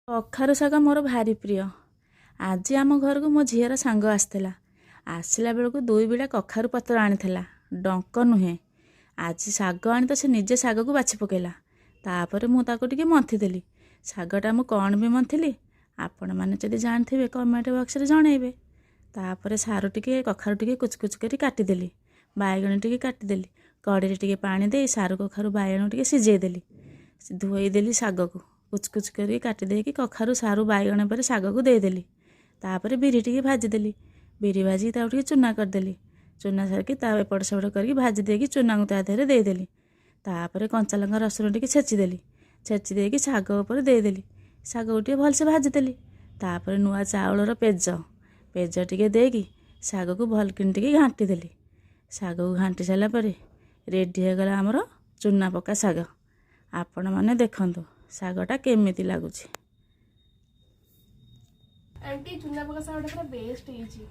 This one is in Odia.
କଖାରୁ ଶାଗ ମୋର ଭାରି ପ୍ରିୟ। ଆଜି ଆମ ଘରକୁ ମୋ ଝିଅର ସାଙ୍ଗ ଆସିଥିଲା। ଆସିଲା ବେଳକୁ 2 ବିଡ଼ା କଖାରୁ ପତ୍ର ଆଣିଥିଲା, ଡଙ୍କ ନୁହେଁ। ଆଜି ଶାଗ ଆଣି ତ ସେ ନିଜେ ଶାଗକୁ ବାଛି ପକାଇଲା। ତାପରେ ମୁଁ ତାକୁ ଟିକେ ମନ୍ଥିଦେଲି। ଶାଗଟା ମୁଁ କ'ଣ ବି ମନ୍ଥିଲି, ଆପଣମାନେ ଯଦି ଜାଣିଥିବେ କମେଣ୍ଟ ବକ୍ସରେ ଜଣାଇବେ। ତାପରେ ସାରୁ ଟିକେ, କଖାରୁ ଟିକେ କୁଚୁ କୁଚୁ କରି କାଟିଦେଲି, ବାଇଗଣ ଟିକେ କାଟିଦେଲି। କଡ଼େଇରେ ଟିକେ ପାଣି ଦେଇ ସାରୁ, କଖାରୁ, ବାଇଗଣ ଟିକେ ସିଝେଇ ଦେଲି। ଧୋଇଦେଲି ଶାଗକୁ, କୁଚୁ କୁଚୁ କରି କାଟି ଦେଇକି କଖାରୁ, ସାରୁ, ବାଇଗଣ ପରେ ଶାଗକୁ ଦେଇଦେଲି। ତାପରେ ବିରି ଟିକେ ଭାଜିଦେଲି। ବିରି ଭାଜିକି ତାକୁ ଟିକେ ଚୁନା କରିଦେଲି। ଚୁନା ସାରିକି ତା ଏପଟ ସେପଟ କରିକି ଭାଜି ଦେଇକି ଚୁନାକୁ ତା ଦେହରେ ଦେଇଦେଲି। ତାପରେ କଞ୍ଚା ଲଙ୍କା, ରସୁଣ ଟିକେ ଛେଚିଦେଲି। ଛେଚି ଦେଇକି ଶାଗ ଉପରେ ଦେଇଦେଲି। ଶାଗକୁ ଟିକେ ଭଲସେ ଭାଜିଦେଲି। ତାପରେ ନୂଆ ଚାଉଳର ପେଜ ଟିକେ ଦେଇକି ଶାଗକୁ ଭଲକିନି ଟିକେ ଘାଣ୍ଟିଦେଲି। ଶାଗକୁ ଘାଣ୍ଟି ସାରିଲା ପରେ ରେଡ଼ି ହେଇଗଲା ଆମର ଚୁନା ପକା ଶାଗ। ଆପଣମାନେ ଦେଖନ୍ତୁ ଶାଗଟା କେମିତି ଲାଗୁଛି। ଆଣ୍ଟି, ଚୁନା ପକା ଶାଗଟା ପୁରା ବେଷ୍ଟ ହେଇଛି।